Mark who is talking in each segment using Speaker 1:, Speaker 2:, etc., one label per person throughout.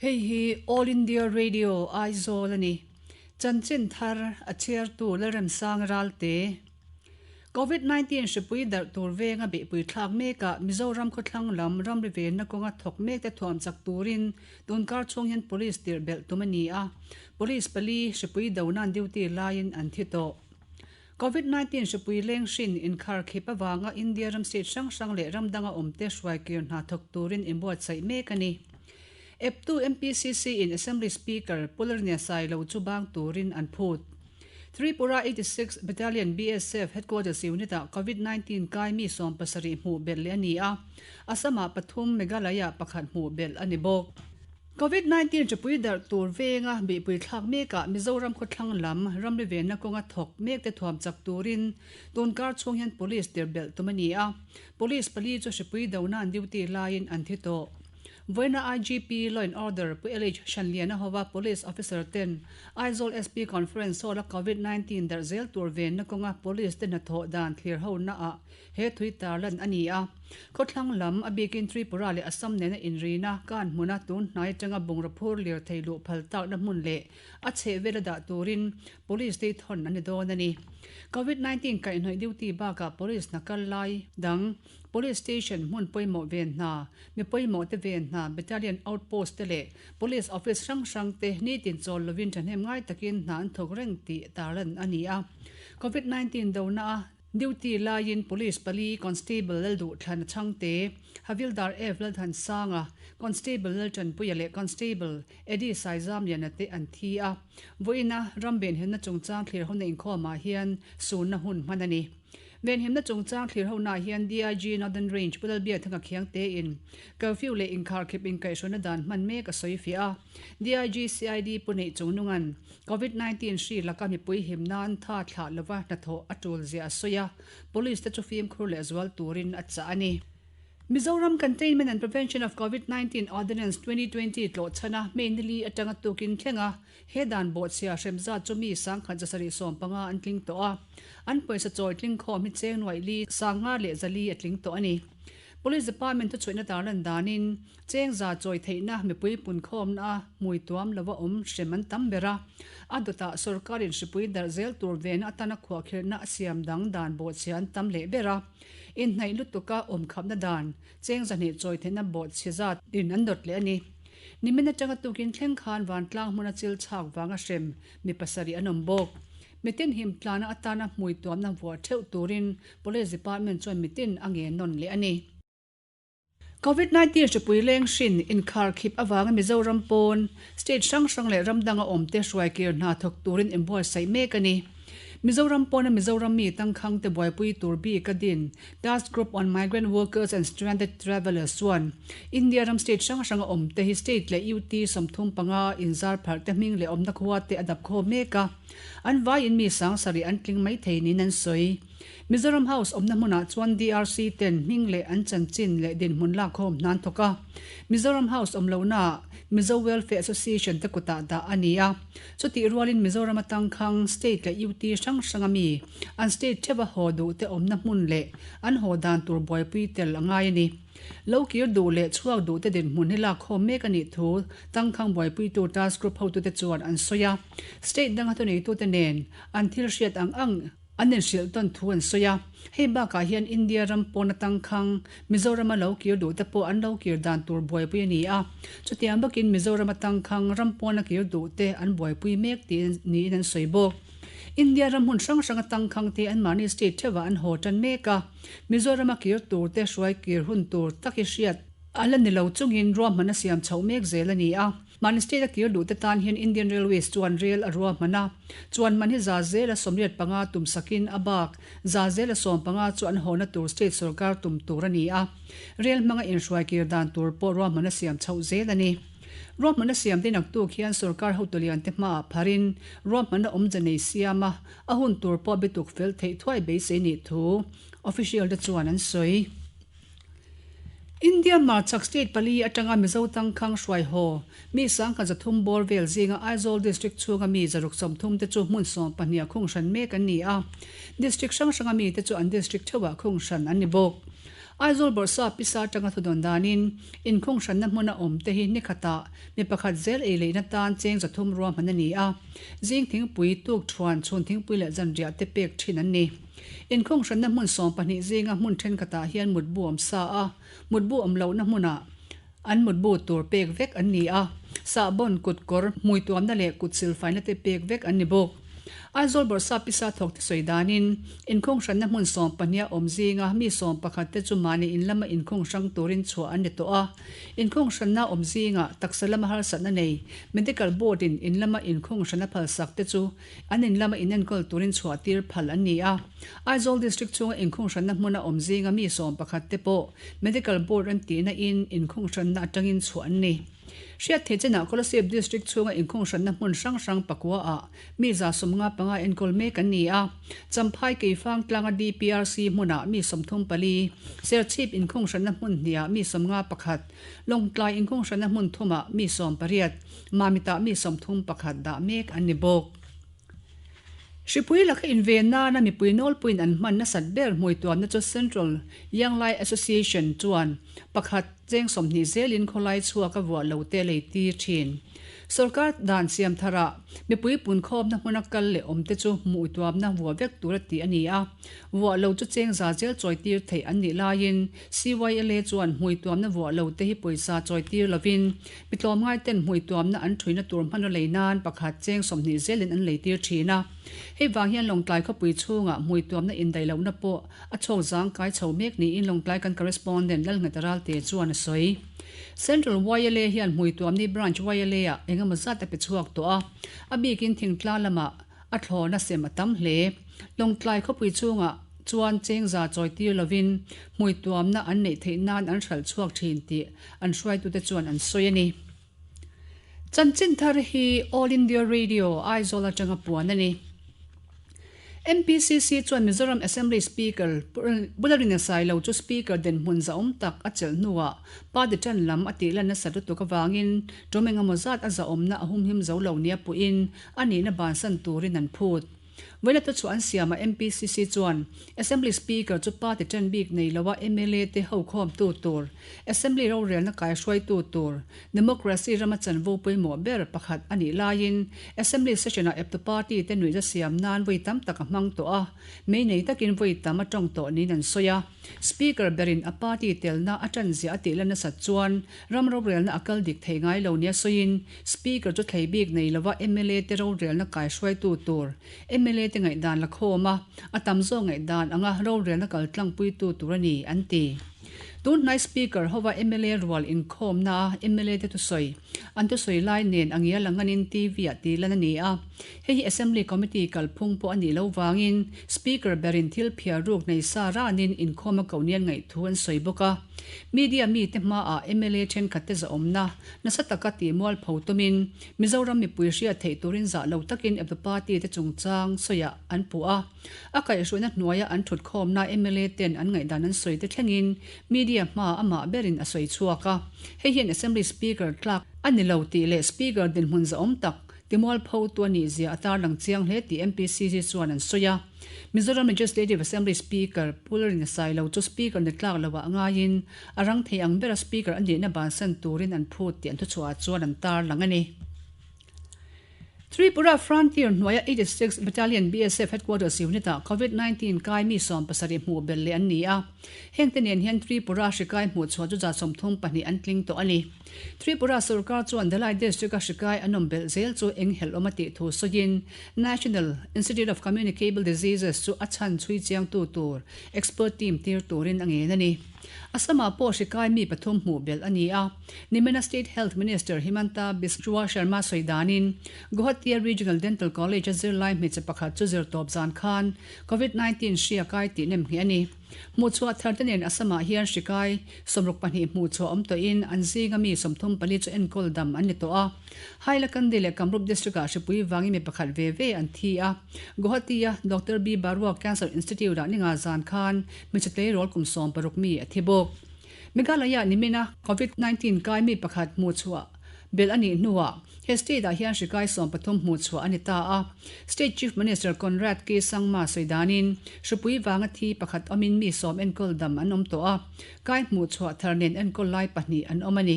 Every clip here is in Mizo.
Speaker 1: Hei hi All India Radio Aizawl a ni. Chanchin thar a chhiartu Lalremsang Ralte. Covid 19 hripui darh tur venga beihpui thlak mekah Mizoram khawthlang lam ramri venna kawnga thawk mekte thuam chak turin tunkar chhung hian Police tirh belh tum a ni a. Police pali hripui do nan duty laiin an thi tawh. Covid 19 hripui leng hrin inkhar khip avanga India ram state hrang hrang leh ram danga awmte hruaikir hna thawk turin inbuatsaih mek a ni. Eptu MPCC in Assembly Speaker Pu Lalrnia Sailo chu bang turin an phut. Tripura 86 Battalion BSF Headquarters Unit ah Covid 19 kai mi 70 hmuh belh leh a ni a, Assam-ah pathum, Meghalaya-ah pakhat hmuh belh a ni bawk. Covid 19 hripui darh tur venga bihpui thlak mekah Mizoram khawthlang lam ramri venna kawnga thawk mekte thuam chak turin tunkar chhung hian Police tir belh tum a ni a, Police pali chu hripui dona'n duty laiin an thi tawh. Vawiina IGP Law and Order Pu LH Hranliana hova Police Officer ten Aizawl SP Conference Hall a Covid 19 darh zel tur venna kawnga Police te hnathawh dan thlir hona ah he thui tarlan a ni a. Khawthlang lam a bikin Tripura leh Assam nena inrina kan hmuna tun hnai atanga bungraw phur lirthei luh phal takna hmun leh a chhehvela dah turin Police te thawn a ni dawn a ni. Covid 19 kaihhnawih duty bakah Police hna kal lai dang Police Station hmun pawimawh ven hna, mi pawimawh te ven hna, Battalion Outpost te leh Police Office hrang hrang te nitin chawl lovin thahnem ngai takin hna an thawk reng tih tarlan a ni a. Covid 19 dona a duty laiin Police pali Constable Lalduhthlan Chhangte, Havildar F Lalthansanga, Constable Laltanpuia leh Constable Eddie Saizamliana te an thi a. Vawiina ram venhimna chungchang thlir hona inkhawmah hian sunna hun hman a ni. Venhimna chungchang thlir honaah hian DIG Northern Range Pu Lalbiathanga Khiangtein curfew leh inkharkhip inkaihhruaina dan hman mek a sawi fiah a. DIG CID Pu Neih Chungnunga'n Covid 19 hri laka mipui him nan tha thlah lova hnathawh a tul zia a sawi a, Police te chu fimkhur leh zual turin a chah a ni. Mizoram Containment and Prevention of Covid 19 Ordinance 2020 tlawh chhana May nili atanga tukin thleng a, He dan bawhchhia hrem zat chu mi 1175 an tling tawh a, an pawisa chawi tling khawm hi cheng nuaih li sanga leh zali a tling tawh a ni. Police Department thuchhuihna tarlan danin cheng za chawi theihna mipui pun khawmna a hmui tuam lova awm hrem an tam ber a, a dawtah sorkarin hripui darh zel tur vena atana khuahkhirhna a siam dang dan bawhchhia an tam leh ber a, inhnaih lutuka awm khapna dan cheng zahnih chawi theihna bawhchhia zat in an dawt leh a ni. Nimin atanga tukin thleng khan vantlang hmuna chil chhak vanga hrem mi pasarih an awm bawk. Mitin him tlana atana hmui tuamna vuah theuh turin Police Department chuan mitin a nge nawn leh a ni. Covid 19 hripui leng hrin inkhar khip avanga Mizoram pawn state hrang hrang leh ram danga awmte hruaikir hna thawk turin inbuatsaih mek a ni. Mizoram pawna Mizoram mi tangkhang te buaipui tur bik a din Task Group on Migrant Workers and Stranded Travellers chuan India ram state hrang hranga awm te hi state leh UT 35 inzar pharh te hming leh awmna khua te a dap khawm mek a, an vaiin mi sangsarih an tling mai thei niin an sawi. Mizoram House awmna hmunah chuan DRC ten hming leh an chanchin leh dinhmun lakkhawm hnan thawk a, Mizoram House awm lohnaah Mizo Welfare Association te kutah dah a ni a. Chutih rualin Mizoram atangkhang state leh UT hrang hranga mi an state theuha haw duh te awmna hmun leh an haw dan tur buaipui tel a ngai a ni. Lo kir duh leh chhuak duh te dinhmun hi lakkhawm mek a nih thu tangkhang buaipuitu task group hotute chuan an sawi a. State danga thuneitute nen an thil hriat ang ang An inhrilh tawn thu an sawi a, hei bakah hian India ram pawn atangkhang Mizorama lo kir duh te pawh an lo kir dan tur buaipui a ni a, chutiang bakin Mizoram atangkhang ram pawna kir duh te an buaipui mek tih niin an sawi bawk. India ram hmun hrang hrang atangkhang te anmahni state theuhah an haw tan mek a, Mizorama kir tur te hruai kir hun tur tak hi hriat a la ni lo chungin ruahman a siam chhoh mek zel a ni a. Mahni state a kir duh te tan hian Indian Railways chuan rel a ruahman a, chuan man hi za zela 85 tum sakin a bak za zela 15 chu an hawna tur state sorkar tum tur a ni a, rel hmanga inhruai kir dan tur pawh ruahman a siam chhoh zel a ni. Ruahman a siam te naktuk hian sorkar hotu lian te hmaah pharin ruahman a awmze nei siam a, a hun tur pawh bituk fel theih thuai beisei nih thu official te chuan an sawi. India hmarchhak state pali atanga Mizo tangkhang hruai haw mi 130 bawr vel zinga Aizawl District chhunga mi 130 te chu hmun 12 a khung hran mek an ni a, District hrang hranga mi te chu an district theuhah khung hran an ni bawk. Aizawl Bawrhsap pisa atanga thudawn danin inkhung hranna hmuna awm te hi ni khatah mi pakhat zel ei leihna tan cheng 300 ruahman a ni a, zing thingpui, tuk thuan, chhun thingpui leh zanriah te pek thin an ni. Inkhung hranna hmun 12 zinga hmun thenkhatah hian mutbu awm sa a, mutbu awm lohna hmunah an mutbu tur pek vek an ni a, sahbawn, kutkawr, hmui tuamna leh kut silfaina te pek vek an ni bawk. Aizawl Bawrhsap pisa thawk te sawi danin, inkhung hranna hmun 12 a awm zinga mi 11 te chu mahni in lama inkhung hrang turin chhuah an ni tawh a. Inkhung hranna awm zinga taksa lama harsatna nei Medical Board in in lama inkhung hranna phalsak te chu an in lama inenkawl turin chhuah tir phal an ni a. Aizawl District chhunga inkhung hranna hmuna awm zinga mi 11 te pawh Medical Board an tihna in inkhung hranna atangin chhuah an ni. Hriat theih chinah Kolasib District chhunga inkhung hranna hmun hrang hrang pakua ah mi 55 enkawl mek an ni a. Champhai Keifang tlanga DPRC hmunah mi 34, Serchhip inkhung hranna hmun hnihah mi 51, Lawngtlai inkhung hranna hmun thumah mi 18, Mamitah mi 31 dah mek an ni bawk. Hripui laka inven nana mipui nawlpuiin an hman nasat ber hmuituamna chu Central Young Lai Association chuan pakhat cheng 20 zelin khawlai chhuak a vuah lo te lei tir thin. Sorkar dan siam tharah mipui punkhawmna hmuna kal leh awm te chu hmuituamna vuah vek tur a tih a ni a, vuah lo chu cheng za zel chawi tir theih an nih laiin CYLA chuan hmuituamna vuah lo te hi pawisa chawi tir lovin Mi tlawmngai ten hmuituamna an thuina tur hmanraw lei nan pakhat cheng 20 zelin an lei tir thin a. Hei vang hian Lawngtlai khawpui chhungah hmuituamna indaih lohna pawh a chhawk zang kai chho mek niin Lawngtlai kan correspondent Lalngheta Ralte chuan a sawi. Central YLA hian hmuituamni Branch YLA ah engemaw zat a pe chhuak tawh a, a bikin thingtlang lamah a thlawna sem a tam hle. Lawngtlai khawpui chhungah chuan cheng za chawi tir lovin hmuituamna an neih theih nan an hralh chhuak thin tih an hruaitute chuan an sawi a ni. Chanchin thar hi All India Radio, Aizawl atanga puan a ni. MPCC chuan Mizoram Assembly Speaker Bularina Sailo chu Speaker dinhmun zahawm tak a chelh hnuah party tan lam a tih lan nasat lutuk avangin tum engemaw zat a zahawmna a humhim zo lo nia puhin a nihna bansan turin an phut. Vawiina te chu an siam a, MPCC chuan Assembly Speaker chu party ṭan bik nei loa mla te ho khawmtu tur, Assembly rorelna kaihruaitu tur, democracy rama chanvo pawimawh ber pakhat a nih laiin Assembly session-ah eptu party te nuihza siam nan vawi tam tak a hmang tawh a, mei nei takin vawi tam a tawng tawh niin an sawi a. Speaker berin a party telna a ṭan ziah a tih la nasat chuan ram rorelna a kal dik thei ngai lo nia sawiin Speaker chu thlei bik nei lova mla te rorelna kaihruaitu tur mla te ngaihdan la khawm a, a tam zawk ngaihdan anga rorelna kal tlangpuitu tur a ni, an ti. Tun hnai Speaker hova mla rual inkhawmna a mla te thusawi an thusawi lai nen a ngial anganin TV ah tih lan a ni a. Hei hi Assembly Committee kalphung pawh a nih loh vangin Speaker berin thil phiar ruk nei sa ranin inkhawm a koh nian ngaihthu an sawi bawk a. Media mite hmaah mla thenkhat te zahawmna nasa taka tih mualpho tumin Mizoram mipui hriat theih turin zah lo takin eptu party te chungchang sawiah an puh a. A kaihhruaina hnuaia an thutkhawmna mla ten an ngaihdan an sawi te thlengin media hmaah amah berin a sawi chhuak a. Hei hian Assembly Speaker tlak a ni lo tih leh Speaker dinhmun zahawm tak Timualpho tu a nih zia a tarlang chiang hle tih MPCC chuan an sawi a. Mizoram Legislative Assembly Speaker Pu Lalrina Sailo chu Speaker ni tlak loah ngaiin a rang thei ang bera Speaker a nihna bansan turin an phut tih an thuchhuah chuan an tarlang a ni. Tripura Frontier hnuaia 86 Battalion BSF Headquarters Unit-ah Covid 19 kai mi 70 hmuh belh leh an ni a. Hengte nen hian Tripura hrikai hmuhchhuah chu 32 an tling tawh a ni. Tripura sorkar chuan Dhalai District-a hrikai an awm belh zel chu eng helh awm a tih thu sawiin National Institute of Communicable Diseases chu a chhan chhui chiangtu tur expert team tir turin a ngen a ni. Assam-ah pawh hrikai mi pathum hmuh belh a ni a. Nimina State Health Minister Himanta Biswa Sarma sawi danin Guwahati-a Regional Dental College-a zirlai hmeichhe pakhat chu zirtawp zan khan Covid 19 hria kai tih nem ngheh a ni. Hmuhchhuah thar te nen Assam-ah hian hri kai 62 hmuhchhuah awm tawhin an zinga mi 34 chu enkawl dam an ni tawh a. Hailakandi leh Kamrup District-ah hripui vangin mi pakhat ve ve an thi a. Guwahati-a Doctor B Barua Cancer Institute-ah ninga zan khan hmeichhe tleirawl kum 60 mi a thi bawk. Meghalaya nimina Covid 19 kai mi pakhat hmuhchhuah. Belh a nih hnuah he state-ah hian hri kai 13 hmuh chhuah a ni ta a. State Chief Minister Conrad K. Sangma sawi danin hripui vanga thi pakhat awmin mi sawm enkawl dam an awm tawh a, kai hmuh chhuah thar nen enkawl lai pahnih an awm a ni.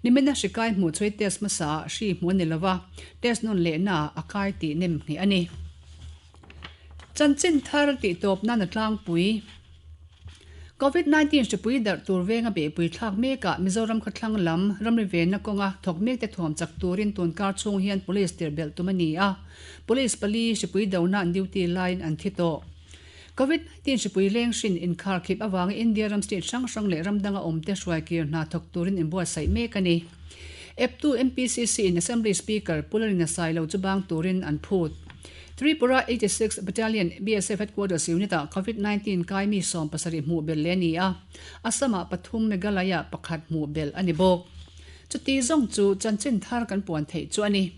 Speaker 1: Nimina hri kai hmuh chhuai test hmasaah hri hmuh a ni lova, test nawn lehnaah a kai tih nem ngheh a ni. Chanchin thar tih tawp nan a tlangpui. Covid 19 hripui darh tur venga beihpui thlak mekah Mizoram khawthlang lam ramri venna kawnga thawk mekte thuam chak turin tun kar chhung hian police tirh belh tum a ni a, police pali hripui dona an duty laiin an thi tawh. Covid 19 hripui leng hrin inkharkhip avanga India ram state hrang hrang leh ram danga awmte hruaikir hna thawk turin inbuatsaih mek a ni. Eptu MPCC in Assembly Speaker Pu Lalina Sailo chu bang turin an phut. Tripura 86 Battalion BSF Headquarters Unit-ah Covid 19 kai mi 17 hmuh belh leh a ni a, Assam-ah pathum, Meghalaya pakhat hmuh belh a ni bawk. Chuti zawng chu chanchin thar kan puan theih chu a ni.